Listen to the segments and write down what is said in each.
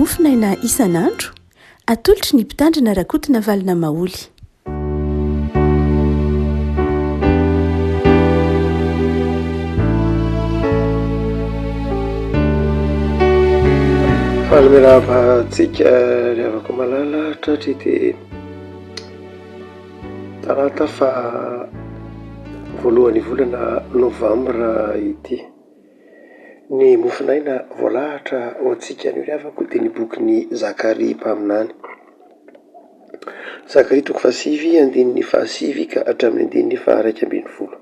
Mofonaina isan'andro, atolotry ny Mpitandrina Rakotonavalona Maholy. Faly miarahaba antsika ry havako malala tratry ity talata faha voalohan'ny volana novambra ity. Ny mofon'aina voalahatra ho antsika anio ry havako dia ny bokin'i Zakaria mpaminany. Zakaria toko fahasivy andininy fahasivy ka hatramin'ny andininy faha-iraika ambin'ny folo.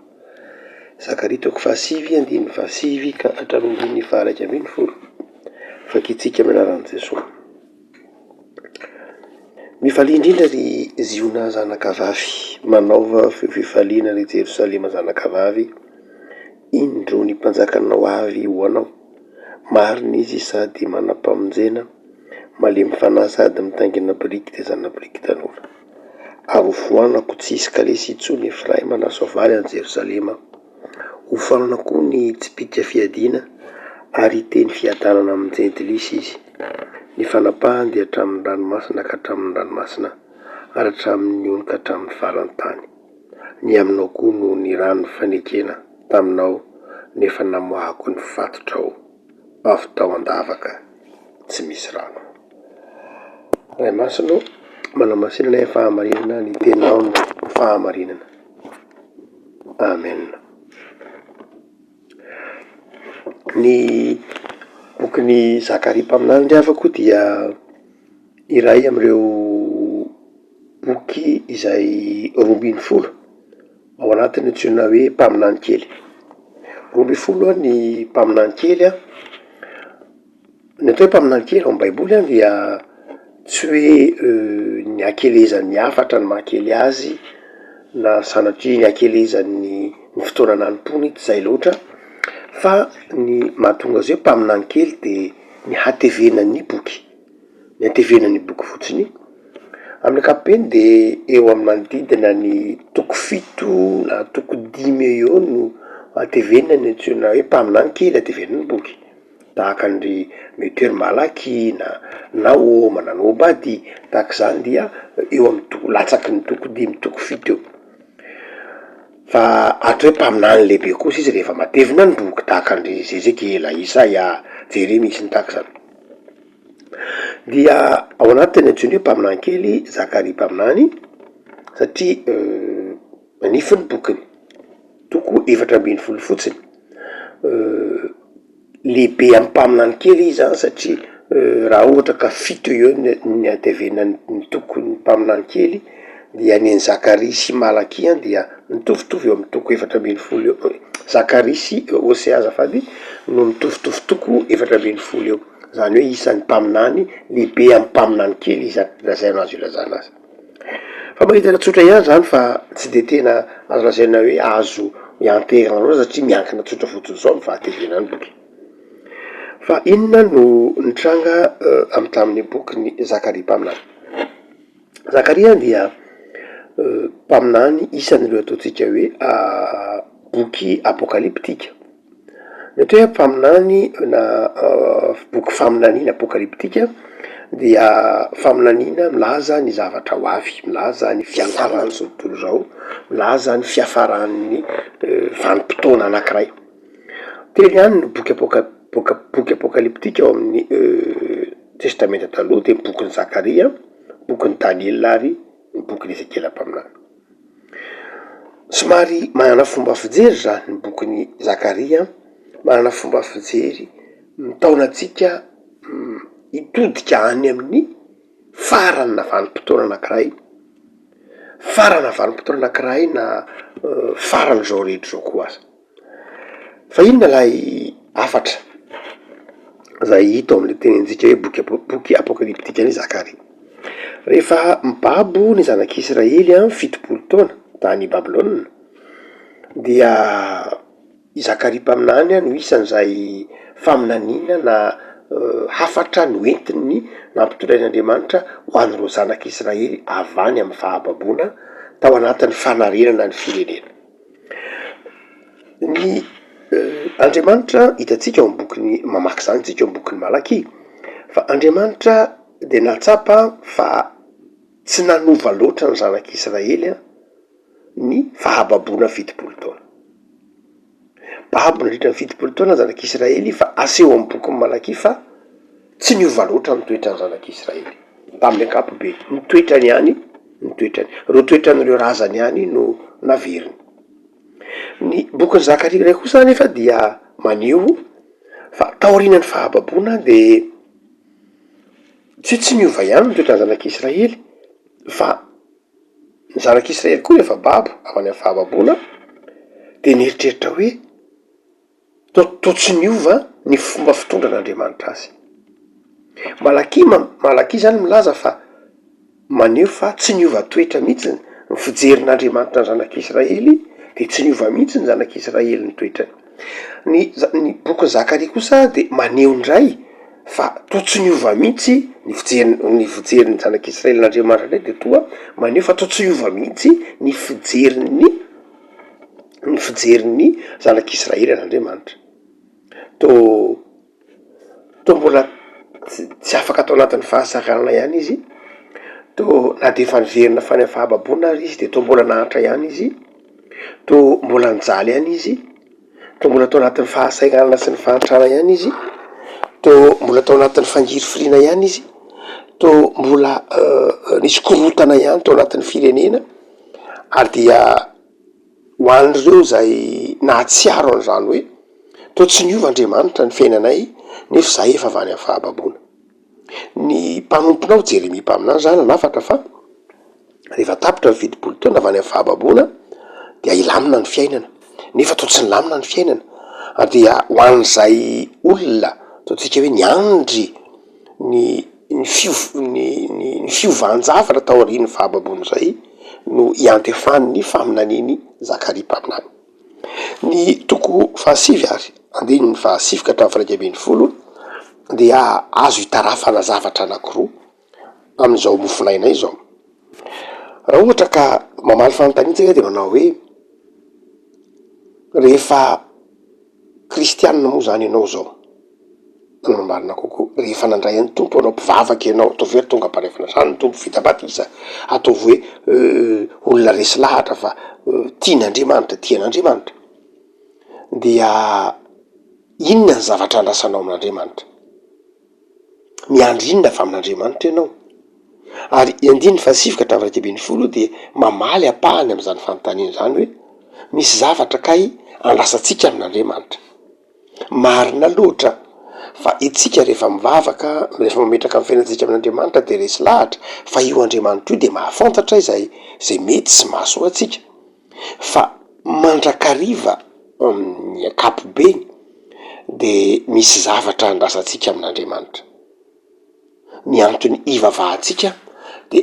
Zakaria toko fahasivy andininy fahasivy ka hatramin'ny andininy faha-iraika ambin'ny folo. Vakintsika amin'ny anaran'i Jesoa. Mifalia indrindra ry Ziona zanakavavy, manaova feo fifaliana ry Jerosalema zanakavavy, indro ny mpanjakanao avy ho anao, marina izy sady manam-pamonjena, malemy fanahy sady mitaingina biriky dia zana-biriky tanora. Ary hofoanako tsy hisy kalesy intsony Efraima na soavaly any Jerosalema. Hofoanana koa ny tsipìka fiadiana, ary hiteny fiadanana amin'ny jentilisa izy. Ny fanapahany dia hatramin'ny ranomasina ka hatramin'ny ranomasina, ary hatramin'ny ony ka hatramin'ny faran'ny tany. Ny aminao koa no nirano fanekena taminao, nefa namoahako ny fatotrao avy tao an-davaka tsy misy rano. Ray Masina ô, manamasina anay amin'ny fahamarinana, ny Teninao no fahamarinana. Amen. Ny bokin'i Zakaria mpaminany ry havako dia iray amin'ireo boky izay 12 ao anatin'ny antsoina hoe mpaminany kely. 12 ny mpaminany kely an. Ny atao hoe mpaminany kely ao amin'ny baiboly an dia tsy hoe ny hakelezan'ny hafatra no mahakely azy na sanatria ny hakelezan'ny ny fotoana nanompoany tsy izay loatra fa ny mahatonga azy hoe mpaminany kely de ny hatevenan'ny boky, ny hatevenan'ny boky fotsiny. Amin'ny ankapobeny de eo amin'ny manodidina ny toko fito na toko dimy eo eo no hatevenany antsoina hoe mpaminany kely hatevenan'ny boky. tahaka an-dry mety hoe ry Malaky na Nahoma na Obadia, tahaka izany dia eo amin'ny toko latsaky ny toko dimy toko fito eo. Fa atao hoe mpaminany lehibe kosa izy rehefa matevina ny boky tahaka an-dry Zezekiela, Isaia, Jeremia sy ny tahaka izany. Dia ao anatin'ny antsoiny hoe mpaminany kely Zakaria mpaminany satria manify ny bokiny, toko 14 fotsiny. Lehibe amin'ny mpaminany kely izy zany satria raha ohatra ka fito eo eo ny hatevenan'ny ny tokon'ny mpaminany kely dia ny an'i Zakaria sy Malakia dia mitovitovy eo amin'ny toko 14 eo, Zakaria sy Hosea azafady no mitovitovy toko 14 eo, zany hoe isan'ny mpaminany lehibe amin'ny mpaminany kely izy zany raha zay no azo ilazana azy. Fa mahitana tsotra ihany zany fa tsy de tena azo lazaina hoe azo ianteherana loatra satria miankina tsotra fotsiny zao ny fahatevenan'ny boky. Fa inona no nitranga amy tamin'ny bokin'i Zakaria mpaminany? Zakaria dia mpaminany isan'ireo ataontsika hoe boky apokaliptika. Ny atao hoe mpaminany na boky faminaniana apokaliptika dia faminaniana milaza ny zavatra ho avy, milaza ny fiafaran'izao tontolo izao, milaza ny fiafaran'ny vanim-potoana anankiray. Telo ihany ny boky apoka- boka- boky apokaliptika ao amin'ny testamenta taloha de ny bokin'i Zakaria, bokin'i Daniela ary ny bokin'i Ezekiela mpaminany. Somary manana fomba fijery zany ny bokin'i Zakaria, manana fomba fijery mitaona antsika hitodika any amin'ny farana vanim-potoana anakiray, farana vanim-potoana anakiray na faran'izao rehetra izao koa aza. Fa inona ilay hafatra izay hita ao amin'ilay tenenintsika hoe boky apo- boky apokaliptikan'i Zakaria? Rehefa mibabo ny zanak'Israely an 70 taona tany Babylona dia i Zakaria mpaminany no isan'izay faminaniana na hafatra noentiny nampitondrain'Andriamanitra ho an'ireo zanak'Israely avy any amin'ny fahababoana tao anatin'ny fanarenana ny firenena. Ny Andriamanitra hitantsika ao amin'ny bokin'ny, mamaky izany isika ao amin'ny bokin'i Malakia. Fa Andriamanitra dia nahatsapa fa tsy nanova loatra ny zanak'Israely ny fahababoana 70 taona. Babo nandritra ny 70 taona ny zanak'Israely fa aseho amin'ny bokin'i Malakia fa tsy niova loatra ny toetran'ny zanak'Israely tamin'ny ankapobeny. Ny toetrany ihany, ny toetrany, ireo toetran'ireo razany ihany no naveriny. Ny bokin'i Zakaria iray kosa anefa dia maneho fa taorian'ny fahababoana dia tsy hoe tsy niova ihany ny toetran'ny zanak'Israely fa ny zanak'Israely koa rehefa babo avy any amin'ny fahababoana dia nieritreritra hoe toa toa tsy niova ny fomba fitondran'Andriamanitra azy. Malakia ma- Malakia zany milaza fa maneho fa tsy niova toetra mihitsy ny fijerin'Andriamanitra ny zanak'Israely dia tsy niova mihitsy ny zanak'Israely ny toetrany. Ny za- ny bokin'i Zakaria kosa dia maneho indray fa toa tsy niova mihitsy ny fijerin- ny fijerin'ny zanak'Israely an'Andriamanitra indray dia toa maneho fa toa tsy niova mihitsy ny fijerin'ny ny fijerin'ny zanak'Israely an'Andriamanitra. Toa Toa mbola tsy afaka tao anatin'ny fahasahiranana ihany izy, toa na dia efa niverina avy any amin'ny fahababoana ary izy de toa mbola nahantra ihany izy, toa mbola nijaly ihany izy, toa mbola tao anatin'ny fahasahiranana sy ny fahantrana ihany izy, toa mbola tao anatin'ny fangirifiriana ihany izy, toa mbola nisy korontana ihany tao anatin'ny firenena ary dia Ho an'ireo izay nahatsiaro an'izany hoe, toa tsy niova Andriamanitra ny fiainanay nefa izahay efa avy any amin'ny fahababoana. Ny mpanomponao Jeremia mpaminany izany nanafatra fa rehefa tapitra ny 70 taona avy any amin'ny fahababoana dia hilamina ny fiainana, nefa toa tsy nilamina ny fiainana. Ary dia ho an'izay olona ataontsika hoe niandry ny ny fiov- ny ny ny fiovan-javatra taorian'ny fahababoana izay no iantefan'ny faminanian'i Zakaria mpaminany. Ny toko fahasivy ary andininy fahasivy ka hatramin'ny faha-11 dia azo itarafana zavatra anankiroa amin'izao mofonaina izao. Raha ohatra ka mamaly fanontaniana isika dia manao hoe rehefa kristianina moa izany ianao izao, ny marina kokoa, rehefa nandray an'ny Tompo ianao, mpivavaka ianao, ataovy hoe tonga am-panefana izany ny Tompo, vita batisa, ataovy hoe olona resy lahatra fa tian'Andriamanitra, tia an'Andriamanitra, dia inona ny zavatra andrasanao amin'Andriamanitra? Miandry inona avy amin'Andriamanitra ianao? Ary ny andininy fahasivy ka hatramin'ny 11 dia mamaly ampahany amin'izany fanontaniana izany hoe, misy zavatra kay andrasantsika amin'Andriamanitra. Marina loatra fa itsika rehefa mivavaka, rehefa mametraka ny fiainantsika amin'Andriamanitra dia resy lahatra fa io Andriamanitra io dia mahafantatra izay izay mety sy mahasoa antsika. Fa mandrakariva amin'ny ankapobeny de misy zavatra andrasantsika amin'Andriamanitra. Ny antony ivavahantsika de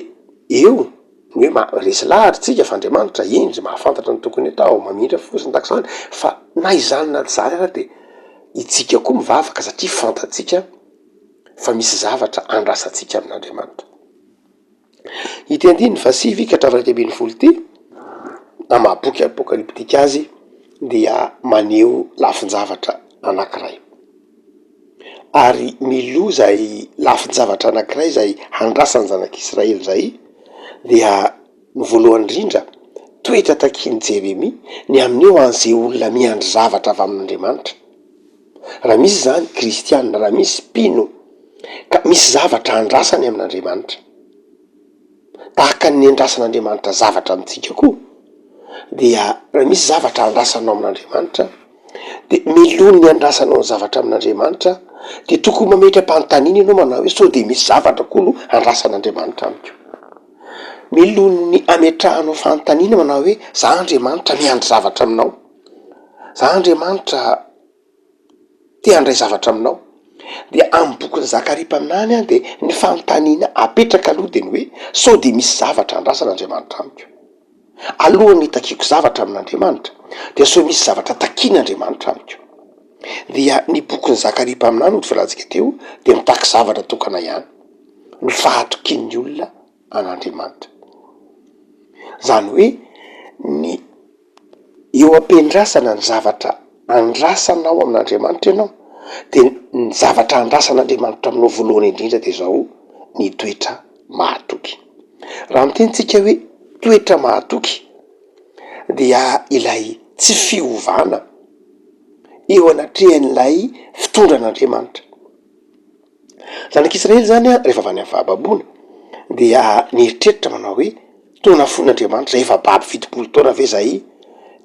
eo ny hoe ma- resy lahatra tsika fa Andriamanitra hendry mahafantatra ny tokony atao, mamindra fo sy ny tahaka izany, fa na izany na tsy izany ara de itsika koa mivavaka satria fantatsika fa misy zavatra andrasantsika amin'Andriamanitra. Ity andininy fahasivy ka hatramin'ny 11 ity, na maha boky apokalyptika azy dia maneho lafin-javatra anankiray. Ary miloha izay lafin-javatra anankiray izay handrasan'ny zanak'Israely izay dia ny voalohany indrindra, toetra takian'i Jeremia ny amin'ny ho an'izay olona miandry zavatra avy amin'Andriamanitra. Raha misy izany kristiana, raha misy mpino ka misy zavatra andrasany amin'Andriamanitra, tahaka ny niandrasan'Andriamanitra zavatra amintsika koa, dia raha misy zavatra andrasanao amin'Andriamanitra, de mialoha ny andrasanao ny zavatra amin'Andriamanitra de tokony mametra-panontaniana ianao manao hoe sao de misy zavatra koa no andrasan'Andriamanitra amiko? Mialoha ny ametrahanao fanontaniana manao hoe za Andriamanitra miandry zavatra aminao, za Andriamanitra te handray zavatra aminao, dia amin'ny bokin'i Zakaria mpaminany an de ny fanontaniana apetraka aloha de ny hoe sao de misy zavatra andrasan'Andriamanitra amiko? Alohan'ny hitakiako zavatra amin'Andriamanitra, dia sao misy zavatra takian'Andriamanitra amiko. Dia ny bokin'i Zakaria mpaminany hoy voalantsika teo dia mitaky zavatra tokana ihany, ny fahatokian'ny olona an'Andriamanitra. Izany hoe ny eo am-piandrasana ny zavatra andrasanao amin'Andriamanitra ianao, dia ny. Ny zavatra andrasan'Andriamanitra aminao voalohany indrindra dia izao, ny toetra mahatoky. Raha miteny tsika hoe toetra mahatoky dia ilay tsy fiovana eo anatrehan'ilay fitondran'Andriamanitra. Zanak'Israely zany an, rehefa avy any amin'ny fahababoana dia nieritreritra manao hoe toa nafoin'Andriamanitra, efa babo 70 taona ve zahay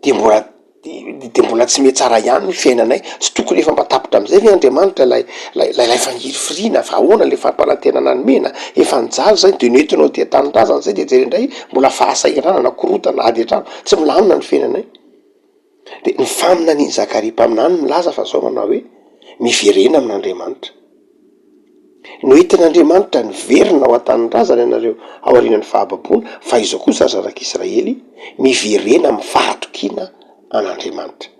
de mbola de mbola tsy mihatsara ihany ny fiainanay, tsy tokony efa mba tapitra am'zay ve Andriamanitra ilay ilay ilay fangirifiriana fa ahoana le fampanantenana nomena, efa nijaly zay de noentinao aty an-tanindrazana zay de jereo indray mbola fahasahiranana, korontana, ady an-trano, tsy milamina ny fiainanay. De ny faminanian'i Zakaria mpaminany milaza fa zao manao hoe, miverena amin'Andriamanitra. Noentin'Andriamanitra niverina ao an-tanindrazana ianareo aorianan'ny fahababoana, fa izao kosa ry zanak'Israely, miverena amin'ny fahatokiana an'Andriamanitra.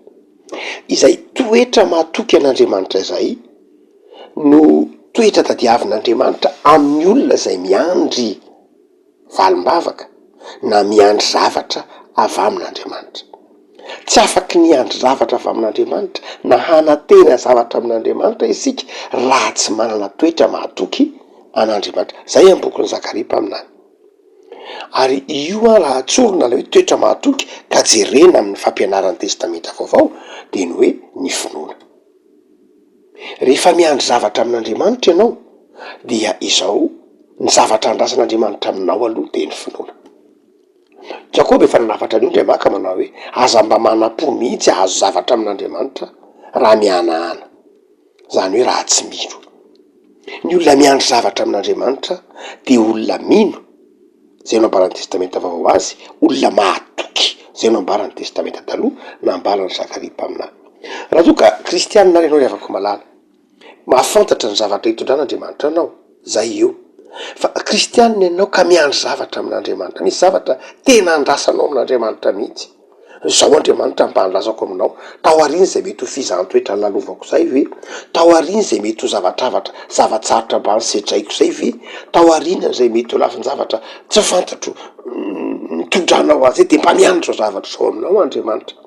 Izay toetra mahatoky an'Andriamanitra izay no toetra tadiavin'Andriamanitra amin'ny olona izay miandry valim-bavaka na miandry zavatra avy amin'Andriamanitra. Tsy afaky ny hiandry zavatra avy amin'Andriamanitra na hanantena zavatra amin'Andriamanitra isika raha tsy manana toetra mahatoky an'Andriamanitra. Izay amin'ny bokin'i Zakaria mpaminany. Ary io an raha tsorina ilay hoe toetra mahatoky ka jerena amin'ny fampianaran'ny Testamenta Vaovao dia ny hoe ny finoana. Rehefa miandry zavatra amin'Andriamanitra ianao dia izao, ny zavatra andrasan'Andriamanitra aminao aloha dia ny finoana. Jakoba efa nanafatra an'io indray maka manao hoe, aza mba manam-po mihitsy hahazo zavatra amin'Andriamanitra raha mihanahana, izany hoe raha tsy mino. Ny olona miandry zavatra amin'Andriamanitra dia olona mino, izay no ambaran'ny Testamenta Vaovao azy, olona mahatoky, izay no ambaran'ny Testamenta Taloha, nambaran'i Zakaria mpaminany. Raha toa ka kristianina ary ianao ry havako malala, mahafantatra ny zavatra itondran'Andriamanitra anao, zay io. Fa kristianina ianao ka miandry zavatra amin'Andriamanitra, misy zavatra tena andrasanao amin'Andriamanitra mihitsy. Izao Andriamanitra mba andrasako aminao, tao aorian'izay mety ho fizahan-toetra lalovako izay ve? Tao aorian'izay mety ho zavatravatra, zava-tsarotra mba nosedraiko izay ve? Tao aorian'izay mety ho lafin-javatra tsy fantatro nitondranao azy izay, dia mba miandry izao zavatra izao aminao Andriamanitra.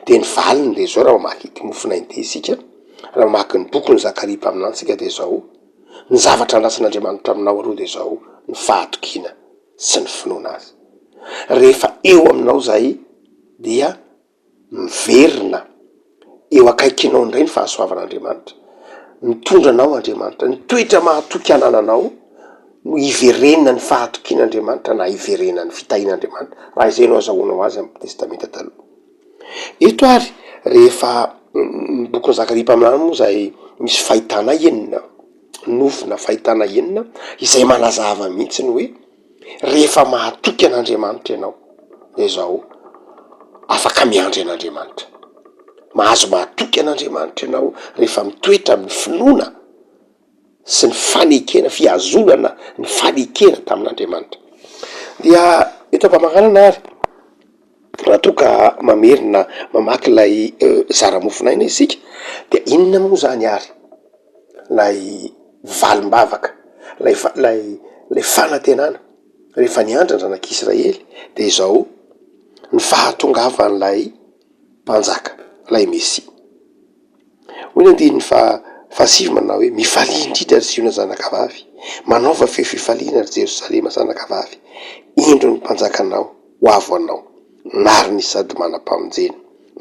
Dia ny valiny dia izao raha mamaky ity mofonaina ity isika, raha mamaky ny bokin'i Zakaria mpaminany isika dia izao, ny zavatra andrasan'Andriamanitra aminao aloha dia izao, ny fahatokiana. sy ny finoana azy. Rehefa eo aminao izay dia miverina eo akaikinao indray ny fahasoavan'Andriamanitra, mitondra anao Andriamanitra, ny toetra mahatoky anananao no iverenan'ny fahatokian'Andriamanitra na iverenan'ny fitahian'Andriamanitra, raha izay no azahoanao azy amin'ny Testamenta Taloha. Eto ary rehefa ny bokin'i Zakaria mpaminany moa izay misy fahitana enina, nofy na fahitana enina izay manazava mihitsy ny hoe rehefa mahatoky an'Andriamanitra ianao de zao afaka miandry an'Andriamanitra, mahazo mahatoky an'Andriamanitra ianao rehefa mitoetra amin'ny finoana sy ny fanekena, fihazonana ny fanekena tamin'Andriamanitra. Dia eto am-pamaranana ary raha toa ka mamerina mamaky ilay zara-mofonaina isika de inona moa zany ary lay valim-bavaka, lay fa- lay lay fanantenana rehefa niandry ny zanak'Israely de izao ny fahatongavan'ilay mpanjaka, lay Mesia. Hoy ny andininy faha fahasivy manao hoe, Mifalia indrindra ry Ziona zanakavavy, manaova feo fifaliana ry Jerosalema zanakavavy, indro ny mpanjakanao ho avy ho anao, marina izy sady manam-pamonjena,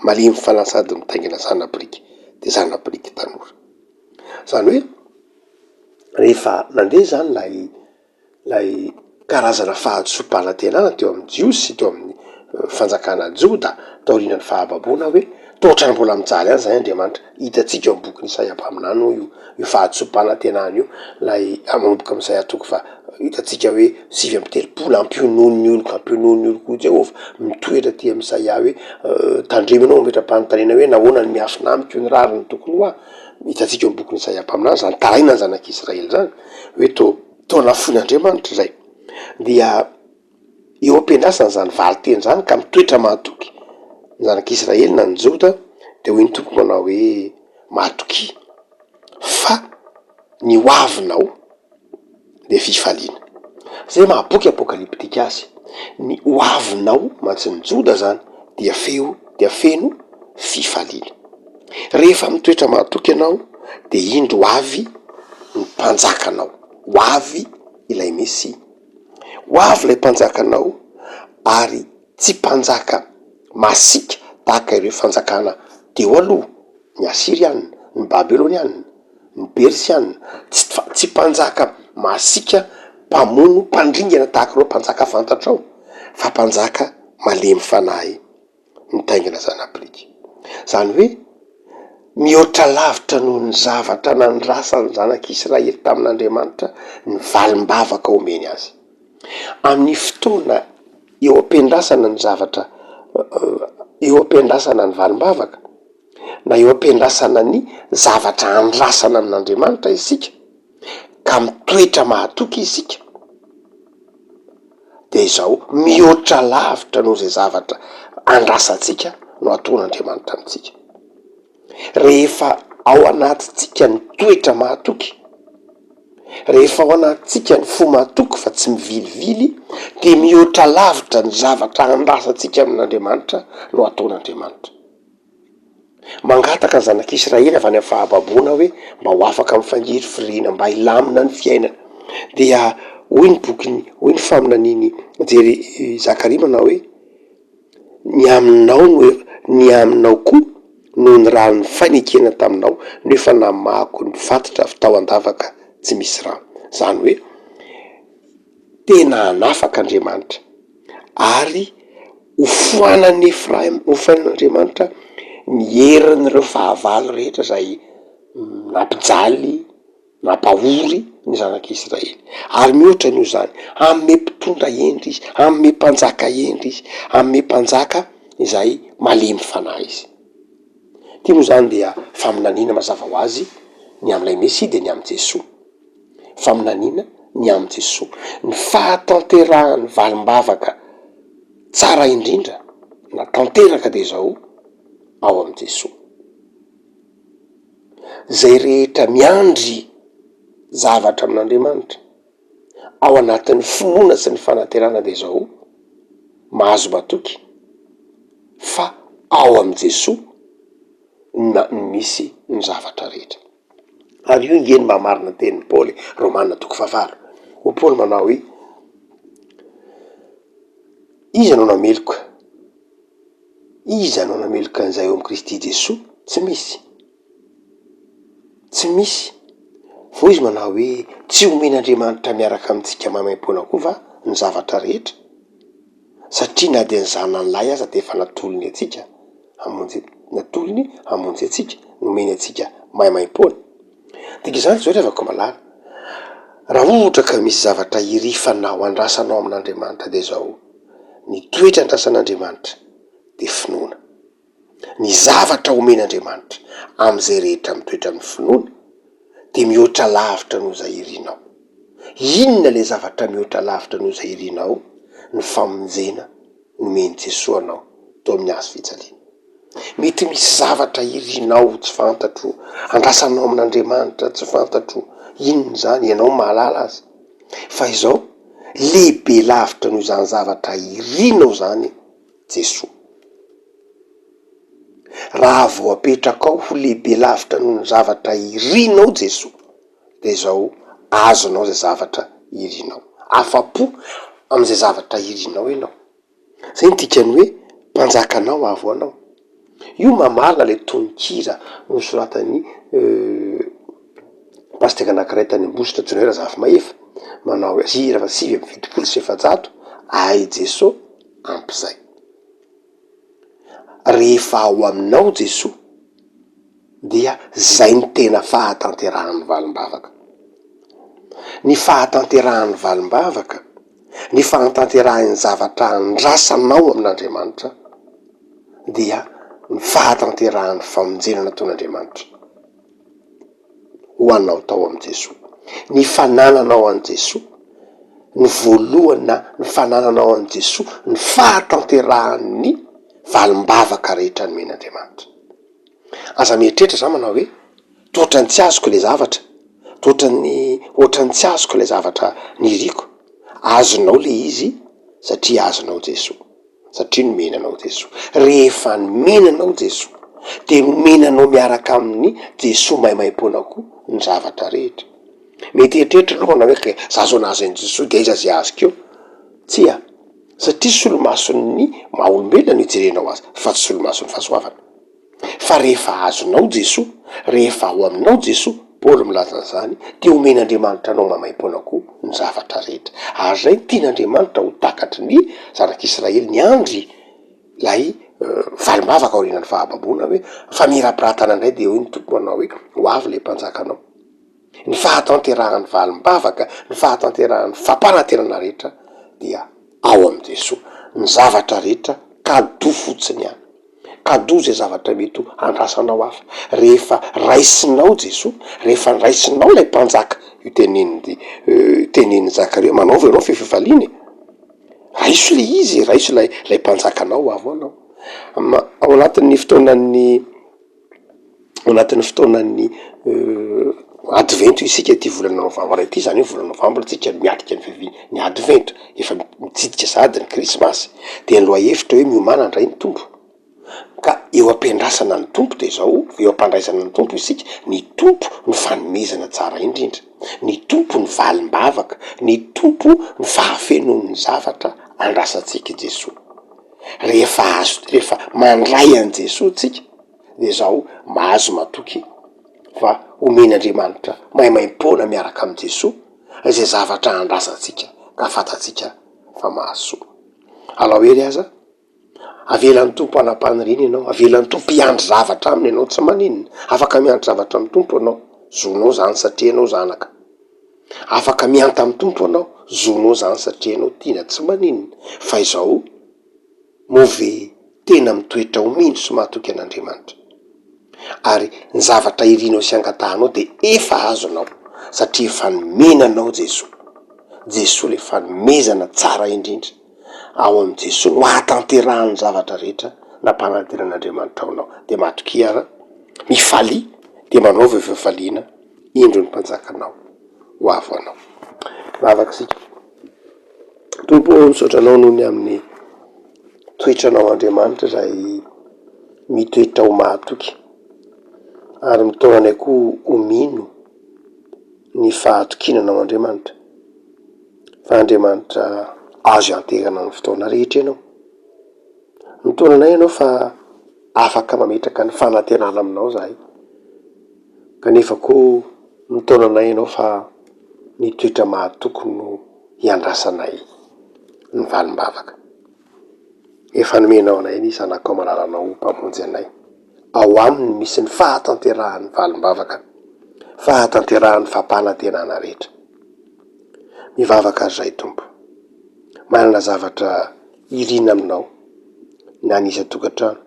malemy fanahy sady mitaingina zana-biriky, dia zana-biriky tanora. Izany hoe rehefa nandeha izany ilay ilay karazana fahadisoam-panantenana teo amin'ny Jiosy sy teo amin'ny fanjakana Joda taorian'ny fahababoana hoe toa ohatran'ny mbola mijaly ihany izany Andriamanitra. Hitantsika ao amin'ny bokin'i Isaia mpaminany moa io io fahadisoam-panantenana io, ilay manomboka amin'i Isaia toko faha hitantsika hoe 39, ampionony ny oloko, ampionony ny oloko hoy Jehovah. Mitoetra aty amin'i Isaia hoe tandremo ianao mametra-panontaniana hoe nahoana no miafina amiko ny rariny tokony ho ahy. Hitantsika ao amin'ny bokin'i Isaia mpaminany izany tarainan'ny zanak'Israely izany hoe toa toa nafoin'Andriamanitra izay. Dia eo am-piandrasana izany valin-teny izany ka mitoetra mahatoky ny zanak'Israely na ny Joda dia hoy ny Tompo manao hoe matokia fa ny ho avinao dia fifaliana. Zay maha boky apokalyptika azy, ny ho avinao mantsy ny Joda zany dia feo dia feno fifaliana. Rehefa mitoetra mahatoky ianao. Dia indro ho avy ny mpanjakanao, ho avy ilay Mesia. Ho avy ilay mpanjakanao ary tsy mpanjaka masiaka tahaka ireo fanjakana teo aloha, ny Asyriana, ny Babyloniana, ny Persiana, tsy tsy mpanjaka masiaka, mpamono, mpandringana tahaka ireo mpanjaka fantatrao, fa mpanjaka malemy fanahy mitaingina zana-biriky. Izany hoe mihoatra lavitra noho ny zavatra nandrasan'ny zanak'Israely tamin'Andriamanitra ny valim-bavaka omeny azy. Amin'ny fotoana eo am-piandrasana ny zavatra, eo am-piandrasana ny valim-bavaka, na eo am-piandrasana ny zavatra andrasana amin'Andriamanitra isika, ka mitoetra mahatoky isika, dia izao, mihoatra lavitra noho izay zavatra andrasantsika no ataon'Andriamanitra amintsika. Rehefa ao anatintsika ny toetra mahatoky, rehefa ao anatintsika ny fo mahatoky fa tsy mivilivily, dia mihoatra lavitra ny zavatra andrasantsika amin'Andriamanitra no ataon'Andriamanitra. Mangataka ny zanak'Israely avy any amin'ny fahababoana hoe mba ho afaka amin'ny fangirifiriana, mba hilamina ny fiainana. Dia hoy ny bokin'ny, hoy ny faminanian'i Jere- Zakaria manao hoe, Ny aminao no efa, ny aminao koa noho ny rà nifanekena taminao no efa namahako ny fatotra avy tao an-davaka tsy misy rà. Izany hoe tena hanafaka Andriamanitra ary ho foanan'i Efraima, ho foanan'Andriamanitra ny herin'ireo fahavalo rehetra izay nampijaly, nampahory ny zanak'Israely. Ary mihoatra noho izany, hanome mpitondra hendry izy, hanome mpanjaka hendry izy, hanome mpanjaka izay malemy fanahy izy. Ity moa izany dia faminaniana mazava ho azy ny amin'ilay Mesia dia ny amin'i Jesoa. Faminaniana ny amin'i Jesoa. Ny fahatanterahan'ny valim-bavaka tsara indrindra na tanteraka dia izao, ao amin'i Jesoa. Izay rehetra miandry zavatra amin'Andriamanitra, ao anatin'ny finoana sy ny fanantenana dia izao, mahazo matoky fa ao amin'i Jesoa na ny misy ny zavatra rehetra. Ary io ange no maha marina ny tenin'i Paoly, Romana toko fahavalo. Hoy Paoly manao hoe, Iza no nameloka? Iza no nameloka an'izay ao amin'i Kristy Jesoa? Tsy misy. Tsy misy. Vao izy manao hoe, tsy omen'Andriamanitra miaraka amintsika maimaimpoana koa va ny zavatra rehetra? Satria na dia ny Zanany lahy aza dia efa natolony antsika hamonjy, natolony hamonjy antsika, nomeny antsika maimaimpoana. Dika izany izao ry havako malala, raha ohatra ka misy zavatra irifanao, andrasanao amin'Andriamanitra dia izao, ny toetra andrasan'Andriamanitra dia finoana. Ny zavatra omen'Andriamanitra amin'izay rehetra mitoetra amin'ny finoana dia mihoatra lavitra noho izay irinao. Inona ilay zavatra mihoatra lavitra noho izay irinao? Ny famonjena nomen'i Jesoa anao teo amin'ny hazo fijaliana. Mety misy zavatra irinao tsy fantatro, andrasanao amin'Andriamanitra tsy fantatro, inona izany, ianao mahalala azy. Fa izao, lehibe lavitra noho izany zavatra irinao izany Jesoa. Raha vao apetrakao ho lehibe lavitra noho ny zavatra irinao Jesoa, dia izao azonao izay zavatra irinao. Afa-po amin'izay zavatra irinao ianao. Izay no dikan'ny hoe mpanjakanao avo anao. Io mamarina ilay tononkira nosoratan'ny pasitera anankiray tany Ambositra antsoina hoe Razafimahefa, manao hoe hira faha 479, Ahy Jeso ampy izay. Rehefa ao aminao Jesoa dia zay no tena fahatanterahan'ny valim-bavaka. Ny fahatanterahan'ny valim-bavaka, ny fahatanterahin'ny zavatra andrasanao amin'Andriamanitra dia ny fahatanterahan'ny famonjena nataon'Andriamanitra ho anao tao amin'i Jesoa. Ny fanananao an'i Jesoa, ny voalohany na ny fanananao an'i Jesoa, ny fahatanterahan'ny valim-bavaka rehetra nomen'Andriamanitra. Aza mieritreritra za manao hoe toa ohatran'ny tsy azoko ilay zavatra, toa ohatran'ny ohatran'ny tsy azoko ilay zavatra niriko. Azonao le izy satria azonao Jesoa, satria nomena anao Jesoa. Rehefa nomena anao Jesoa, Dia nomena anao miaraka amin'i Jesoa maimaimpoana koa ny zavatra rehetra. Mety hieritreritra aloha ianao hoe kay za zao nahazo an'i Jesoa dia aiza ze azoko eo? Tsia, satria solomason'ny maha olombelona no ijerenao azy fa tsy solomason'ny fahasoavana. Fa rehefa azonao Jesoa, rehefa ao aminao Jesoa, Paoly milaza an'izany, dia omen'Andriamanitra anao maimaimpoana koa ny zavatra rehetra. Ary izay no tian'Andriamanitra ho takatry ny zanak'Israely niandry ilay valim-bavaka aorianan'ny fahababoana hoe, famirapiratana indray dia hoy ny Tompo manao hoe, ho avy ilay mpanjakanao. Ny fahatanterahan'ny valim-bavaka, ny fahatanterahan'ny fampanantenana rehetra dia ao amin'i Jesoa. Ny zavatra rehetra cadeau fotsiny ihany. Cadeau izay zavatra mety ho andrasanao hafa. Rehefa raisinao Jesoa, rehefa raisinao ilay Mpanjaka, io tenenin'i tenenin'i Zakaria, manaova ianao feo fifaliana e! Raiso ilay izy e, raiso ilay ilay Mpanjakanao ho avy ho anao. Ao anatin'ny fotoanan'ny. ao anatin'ny fotoanan'ny advento isika ity volana novambra ity, zany hoe volana novambra tsika miatrika ny fiavian' ny advento, efa mitsidika sahady ny krismasy, de ny lohahevitra hoe miomàna handray ny Tompo, ka eo am-piandrasana ny Tompo de zao, eo am-pandraisana ny Tompo isika, ny Tompo no fanomezana tsara indrindra, ny Tompo no valim-bavaka, ny Tompo no fahafenoan'ny zavatra andrasantsika i Jesoa. Rehefa azo, rehefa mandray an'i Jesoa tsika de zao mahazo matoky fa omen'Andriamanitra maimaimpoana miaraka amin'i Jesoa izay zavatra andrasantsika ka fantatsika fa mahasoa. Alao hery aza, avelan'ny Tompo hanam-paniriana ianao, avelan'ny Tompo hiandry zavatra aminy ianao, tsy maninona, afaka miandry zavatra amin'ny Tompo ianao, zonao zany satria ianao zanaka. Afaka mihanta amin'ny Tompo ianao, zonao zany satria ianao tiana, tsy maninona, fa izao, moa ve tena mitoetra ho mino sy mahatoky an'Andriamanitra? Ary ny zavatra irinao sy angatahanao dia efa azonao, satria efa nomena anao Jesoa. Jesoa ilay fanomezana tsara indrindra. Ao amin'i Jesoa no ahatanterahan'ny zavatra rehetra nampanantenan'Andriamanitra ho anao. Dia matokia ary, mifalia, dia manaova fifaliana. Indro ny mpanjakanao ho avy ho anao. Vavaka isika. Tompo ô, misaotra anao noho ny amin'ny toetranao Andriamanitra izay mitoetra ho mahatoky ary mitaona anay koa ho mino ny fahatokiana anao Andriamanitra fa Andriamanitra azo ianteherana amin'ny fotoana rehetra ianao. Mitaona anay ianao fa afaka mametraka ny fanantenana aminao izahay. Kanefa koa mitaona anay ianao fa ny toetra mahatoky no hiandrasanay ny valim-bavaka. Efa nomenao anay ny Zanakao malalanao ho Mpamonjy anay. Ao Aminy misy ny fahatanterahan'ny valim-bavaka, fahatanterahan'ny fampanantenana rehetra. Mivavaka ary izahay Tompo. Manana zavatra irina Aminao na ny isan-tokantrano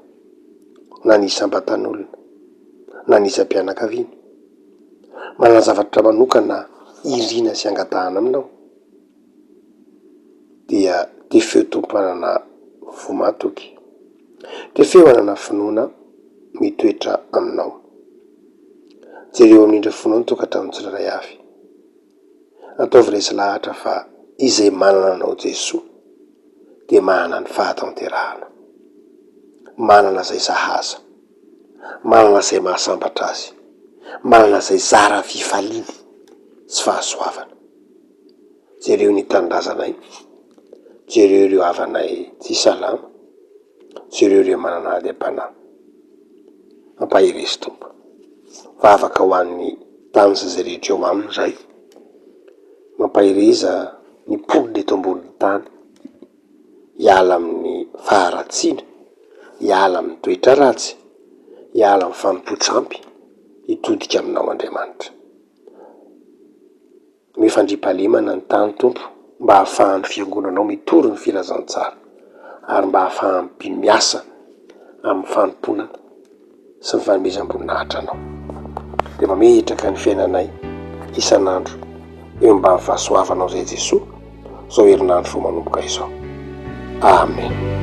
na ny isam-batan'olona. na ny isam-pianakaviana. Manana zavatra manokana irina sy angatahana aminao, dia tefeo Tompo hanana fo mahatoky, tefeo hanana finoana mitoetra aminao. Jereo amin'ny indra fonao ny tokantrano tsirairay avy. Ataovy resy lahatra fa izay manana anao Jesoa dia manana ny fahatanterahana, manana izay sahaza. manana izay mahasambatra azy, manana izay zara fifaliana sy fahasoavana. Jereo ny tanindrazanay, jereo ireo havanay tsy salama, jereo ireo manana ady am-panahy. Ampaherezo Tompo. Vavaka ho an'ny tany sy izay rehetra eo aminy izay. Mampahereza ny mponina eto ambonin'ny tany hiala amin'ny faharatsiana. hiala amin'ny toetra ratsy, hiala amin'ny fanompoan-tsampy, hitodika aminao Andriamanitra. Omeo fandriampahalemana ny tany Tompo mba hahafahan'ny fiangonanao mitory ny filazantsara ary mba hahafahan'ny mpino miasa amin'ny fanompoana sy ny fanomezam-boninahitra anao. Dia mametraka ny fiainanay isan'andro eo ambany fahasoavanao izay Jesoa, izao herinandro vao manomboka izao. Amen.